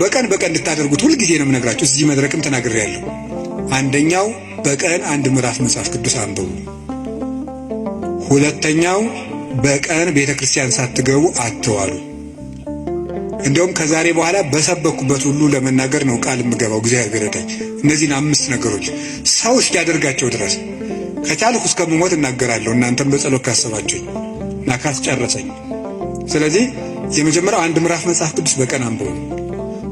በቀን በቀን እንድታደርጉት ሁልጊዜ ነው የምነግራችሁ። እዚህ መድረክም ተናግሬያለሁ። አንደኛው በቀን አንድ ምዕራፍ መጽሐፍ ቅዱስ አንብቡ። ሁለተኛው በቀን ቤተ ክርስቲያን ሳትገቡ አትዋሉ። እንደውም ከዛሬ በኋላ በሰበኩበት ሁሉ ለመናገር ነው ቃል የምገባው፣ እግዚአብሔር ቢረዳኝ። እነዚህን አምስት ነገሮች ሰው እስኪያደርጋቸው ድረስ ከቻልኩ እስከምሞት እናገራለሁ። እናንተም በጸሎት ካሰባችሁኝ እና ካስጨረሰኝ። ስለዚህ የመጀመሪያው አንድ ምዕራፍ መጽሐፍ ቅዱስ በቀን አንብቡ።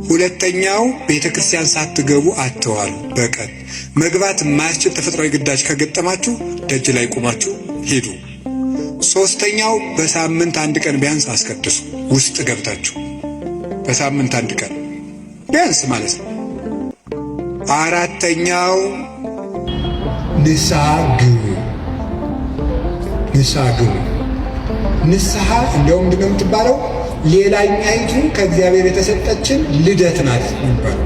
ሁለተኛው ቤተ ክርስቲያን ሳትገቡ አትዋሉ። በቀን መግባት የማያስችል ተፈጥሯዊ ግዳጅ ከገጠማችሁ ደጅ ላይ ቆማችሁ ሂዱ። ሶስተኛው በሳምንት አንድ ቀን ቢያንስ አስቀድሱ። ውስጥ ገብታችሁ በሳምንት አንድ ቀን ቢያንስ ማለት ነው። አራተኛው ንስሐ ግቡ። ንስሐ ግቡ። ንስሐ እንዲያውም ምንድን ነው የምትባለው? ሌላኛይቱ ከእግዚአብሔር የተሰጠችን ልደት ናት የሚባለው።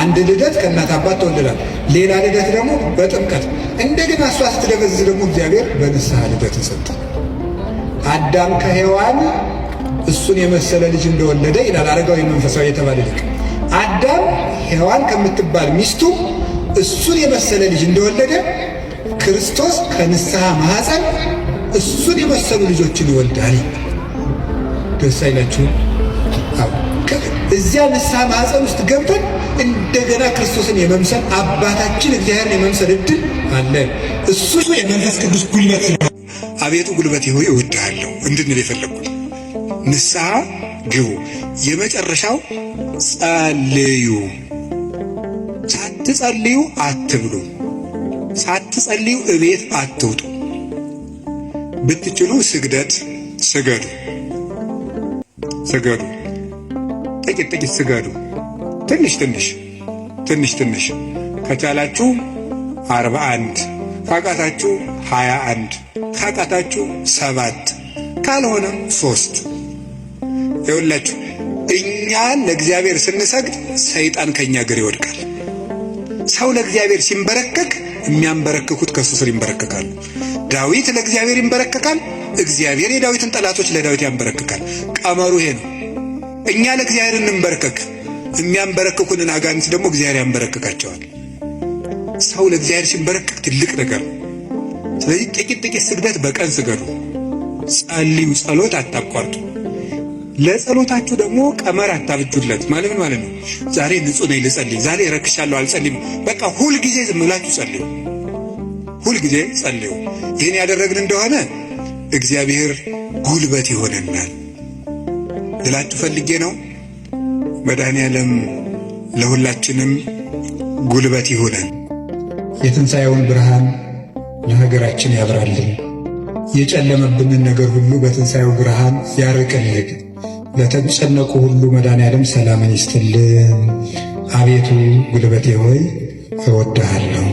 አንድ ልደት ከእናት አባት ተወልደናል። ሌላ ልደት ደግሞ በጥምቀት እንደገና እሷ ስትደበዝዝ ደግሞ እግዚአብሔር በንስሐ ልደትን ሰጠ። አዳም ከሔዋን እሱን የመሰለ ልጅ እንደወለደ ይላል አረጋዊ መንፈሳዊ የተባለ ሊቅ። አዳም ሔዋን ከምትባል ሚስቱ እሱን የመሰለ ልጅ እንደወለደ ክርስቶስ ከንስሐ ማኅፀን እሱን የመሰሉ ልጆችን ይወልዳል። ደስ አይላችሁም? እዚያ ንስሐ ማኅፀን ውስጥ ገብተን እንደገና ክርስቶስን የመምሰል አባታችን እግዚአብሔርን የመምሰል እድል አለን። እሱ የመንፈስ ቅዱስ ጉልበት ነው። አቤቱ ጉልበቴ ሆይ እወድሃለሁ እንድንል የፈለግኩት ንስሐ ግቡ። የመጨረሻው ጸልዩ። ሳትጸልዩ አትብሉ። ሳትጸልዩ እቤት አትውጡ። ብትችሉ ስግደት ስገዱ፣ ስገዱ፣ ጥቂት ጥቂት ስገዱ። ትንሽ ትንሽ ትንሽ ትንሽ ከቻላችሁ 41፣ ካቃታችሁ 21፣ ካቃታችሁ 7፣ ካልሆነም 3። ይኸውላችሁ እኛ ለእግዚአብሔር ስንሰግድ ሰይጣን ከኛ እግር ይወድቃል። ሰው ለእግዚአብሔር ሲንበረከክ የሚያንበረክኩት ከሱ ስር ይንበረከካሉ። ዳዊት ለእግዚአብሔር ይንበረከካል። እግዚአብሔር የዳዊትን ጠላቶች ለዳዊት ያንበረክካል። ቀመሩ ይሄ ነው። እኛ ለእግዚአብሔር እንንበረከክ፣ የሚያንበረክኩንን አጋንንት ደግሞ እግዚአብሔር ያንበረክካቸዋል። ሰው ለእግዚአብሔር ሲንበረከክ ትልቅ ነገር ነው። ስለዚህ ጥቂት ጥቂት ስግደት በቀን ስገዱ፣ ጸልዩ፣ ጸሎት አታቋርጡ። ለጸሎታችሁ ደግሞ ቀመር አታብጁለት። ማለት ምን ማለት ነው? ዛሬ ንጹሕ ነኝ ልጸልይ፣ ዛሬ ረክሻለሁ አልጸልይም። በቃ ሁልጊዜ ዝም ብላችሁ ጸልዩ፣ ሁልጊዜ ጸልዩ። ይህን ያደረግን እንደሆነ እግዚአብሔር ጉልበት ይሆነናል ልላችሁ ፈልጌ ነው። መድኃኔዓለም ለሁላችንም ጉልበት ይሁነን። የትንሣኤውን ብርሃን ለሀገራችን ያብራልን። የጨለመብንን ነገር ሁሉ በትንሣኤው ብርሃን ያርቅልን። ለተጨነቁ ሁሉ መድኃኔዓለም ሰላምን ይስጥልን። አቤቱ ጉልበቴ ሆይ እወድሃለሁ።